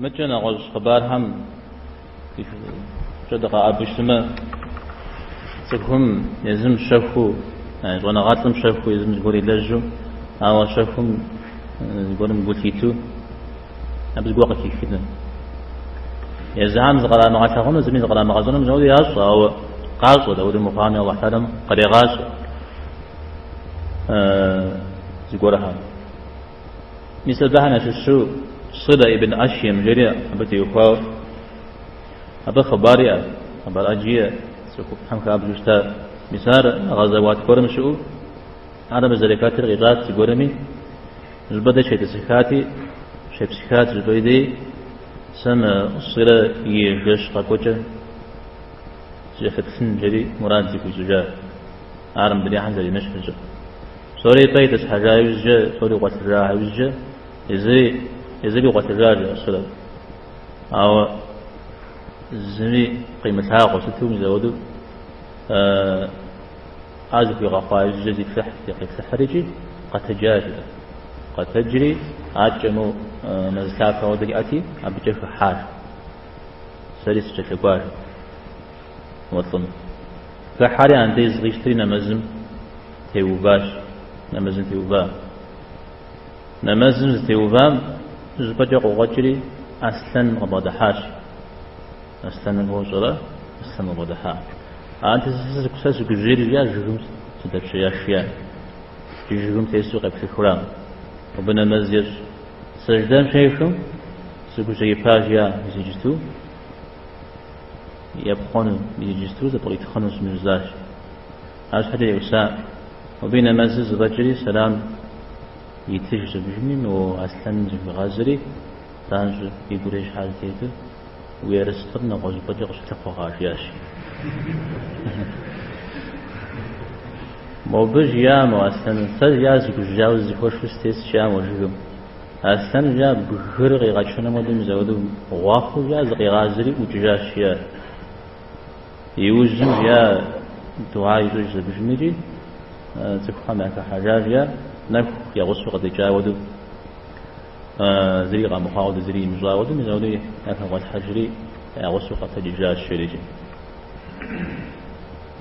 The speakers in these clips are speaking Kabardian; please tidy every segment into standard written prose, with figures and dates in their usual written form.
Мыкӏэ нэгъуэщӏ хъыбархэм кӏэ дыкъэӏэбу щытмэ, цӏыхум езым щэхуу, щӏэныгъэлӏым щэхуу езым зыгуэр илэжьу, ауэ щэхум зыгуэрым гу лъитэу, абы зыгуэр къыхихыну. Езыхэм зыкърамыгъэлъэгъуну, зыми зыкърамыгъэщӏэну мис ауэдэу ящӏэ, ауэ къащӏэ, дауэдэу мыхъуами Алыхь Тэхьэлам кърегъащӏэ зыгуэрхэм. Мис абыхэм ящыщу Сыра ибн Ашьем жери абы теухуауэ абы хъыбар иӏэ, хъыбар ӏэджи иӏэ, цӏыхуфӏхэм хабжэу щыта. Мис ар гъэзэуат гуэрым щыӏэу, ар абы зэрыхэтыр къищӏат зыгуэрми, зыщӏыпӏэ дей щетӏысыхати, щепсыхат зыщӏыпӏэ дей, сэ мы Сырэ и жэщ къэкӏуэкӏэ сыкӏэлъыплъын жери мурад зыхуищӏыжа. Ар мыдрейхэм зэремыщхьыр. Псори пӏэ итӏысхьэжа иужькӏэ, псори гъуэлъыжа иужькӏэ, езыри, езыри гъуэлъыжа жиӏэ Сырэ. Ауэ зыми къимылъагъуу сыту мис ауэдэу ар зыхуигъэхъуа иужькӏэ зиплъыхь, зыкъиплъыхьыр икӏи къэтэджа жиӏэ. Къэтэджри, адэкӏэ мо мэз лъапэ хуэдэ иӏэти, абыкӏэ хыхьащ. Сэри сыкӏэлъыкӏуащ мо лӏым. Хыхьэри андез къищтэри нэмэзым теуващ, нэмэзым теува. Нэмэзым зытеувам зыщӏыпӏэкӏэ къыкъуэкӏри Аслъэн къыбгъэдыхьащ. Аслъэныр фощӏэрэ? Аслъэн къыбгъэдыхьа. Арати, сэ сыгужьейри жиӏа, жыгым сыдэпщеящ жиӏа. Иджы жыгым тесу къеплъыхыура. Абы нэмэз ещӏ. Сэждэм щехым сыгужьеипа жиӏа, мис иджысту епхъуэну, мис иджысту зэпкъритхъынущ жысӏащ. Арщхьэкӏэ еӏуса. Абы и нэмэзыр зэфӏэкӏри, сэлам итыжщ абыжми, мо аслъэным зыхуигъазэри, занщӏэу игурэ и щхьэ зэтету, уи ерыскъыр нэгъуэщӏыпӏэкӏэ къыщылъыхъуэ, жиӏащ. Мобы жиӏа мо аслъэным, сэ жиӏа сыгужьеяуэ зызыхуэшу сытес жиӏа мо жыгым. Аслъэн жиӏа бгыр къигъэчыным хуэдэу мис апхуэдэу гъуахъуэу жиӏа зыкъигъазэри ӏукӏыжащ жиӏа. Иужьым жиӏа дугьэ ищӏыжщ абыжым икӏи цӏыхухэм яхыхьэжа жиӏа, нэху я гъусэу къыдэкӏа хуэдэу, зыри къэмыхъуа хуэдэу, зыри имыщӏа хуэдэу, мис апхуэдэу яхэгъуэлъхьэжри я гъусэу къэтэджыжащ жери икӏи.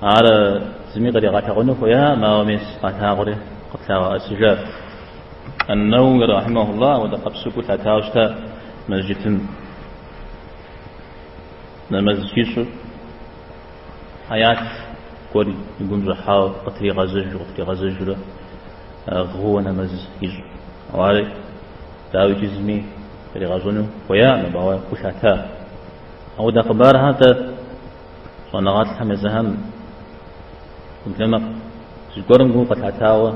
Ар зыми къригъэлъэгъуну хуеякъым, ауэ мис къалъагъури къытлъагъэӏэсыжащ. Ан-Нэуи рахьимэхуллах апхуэдэ къэпсу гу лъатауэ щыта мэжджытым нэмэз щищӏу аят гуэр и гум щӏыхьауэ къытригъэзэжу, къытригъэзэжурэ гъыуэ нэмэз ищӏу. Ауэ ар дауикӏи зыми къригъэщӏэну хуеякъым, абы ауэ гу лъата. Апхуэдэ хъыбархэр-тӏэ щӏэныгъэлӏхэм езыхэм уеблэмэ зыгуэрым гу къылъатауэ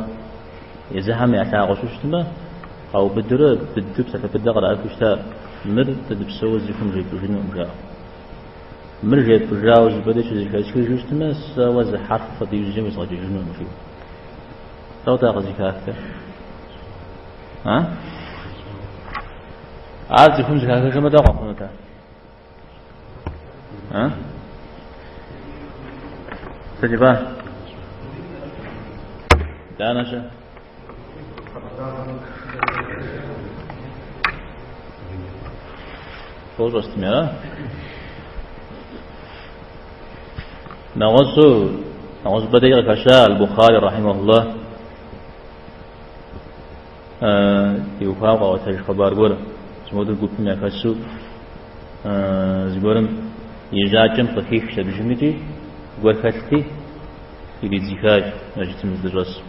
езыхэм ялъагъуу щытмэ, къаубыдурэ быдэу псалъэ быдэ къраӏыхыу щыта, мыр дэ дыпсэууэ зыхум жепӏыжынукъым, жаӏэу. Мыр жепӏыжауэ зыщӏыпӏэ дей щызэхэсхыжу щытмэ, сэ уэ зы хьэрф абы иужькӏэ уезгъэджэжынукъым, жиӏэу. Дауэ-тӏэ къызыхахтэр? А? Ар цӏыхум зэхахыжмэ, дауэ къэхъунут-тӏэ? А? Сыт жыпӏа? Итӏанэ-щэ? Фощӏэ сытми, ара? Нэгъуэщӏу, нэгъуэщӏыпӏэ дей къыхэща Аль-Бухари рахьимэхуллах теухуауэ къаӏуэтэж хъыбар гуэр, зыхуэдэу гупым яхэсу зыгуэрым и жьакӏэм къыхихщ абыжым икӏи гуэр хэлъти, иридзыхащ мэжджытым здыщӏэсым.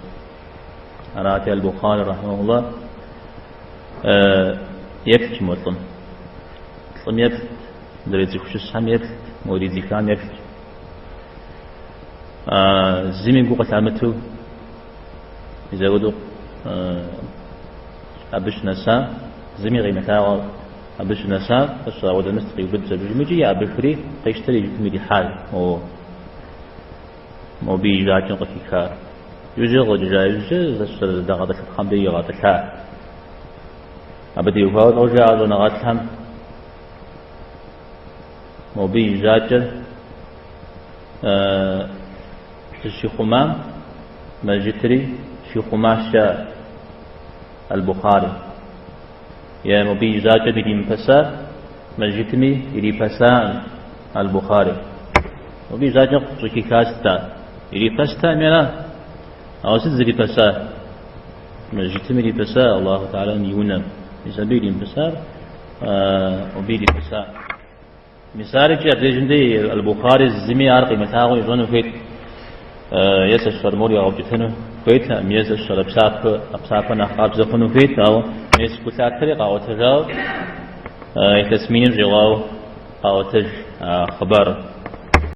Арати, Аль-Бухари рахьимэхуллах еплъщ мо лӏым. Лӏым еплът, мыдрей цӏыху щысхэм еплът, мо иридзыхам еплът. Зыми гу къылъамытэу мис апхуэдэу абы щынэса, зыми къимылъагъуэ абы щынэса, къыщӏауэдэмыст къиубыдщ абыжым икӏи абыхри къищтэри и жыпым ирихьащ мо мобы и жьакӏэм къыхихар. Иужькӏэ къыщӏэкӏыжа иужькӏэ зэщ зэрыдагъэтӏылъыпхъэм дей игъэтӏылъа. Абы теухуауэ лӏо жаӏэ щӏэныгъэлӏхэм мобы и жьакӏэр зыщихъумам мэжджытри щихъумащ жаӏэ Аль-Бухари. Е мобы и жьакӏэм иримыпэсар. Мэжджытми ирипэсакъым Аль-Бухъари. Абы и жьакӏэ щӏыхихар сыт ар? Ирипэстэкъыми ара? Ауэ сыт зрипэсар? Мэжджытым ирипэса Аллаху Тэхьэлам и унэм. Мис абы иримыпэсар, абы ирипэса. Мис ар икӏи абдежым дей Аль-Бухъари зыми ар къимылъагъуу ищӏэну хуейт. Е сэ сщӏэрэ мор игъэукӏытэну хуейтэкъым, е сэ сщӏэрэ псапэ, а псапэ нэхъ къабзэ хъуну хуейт, ауэ мес гу лъатэри къаӏуэтэжауэ, илъэс миным щӏигъуауэ къаӏуэтэж а хъыбарыр.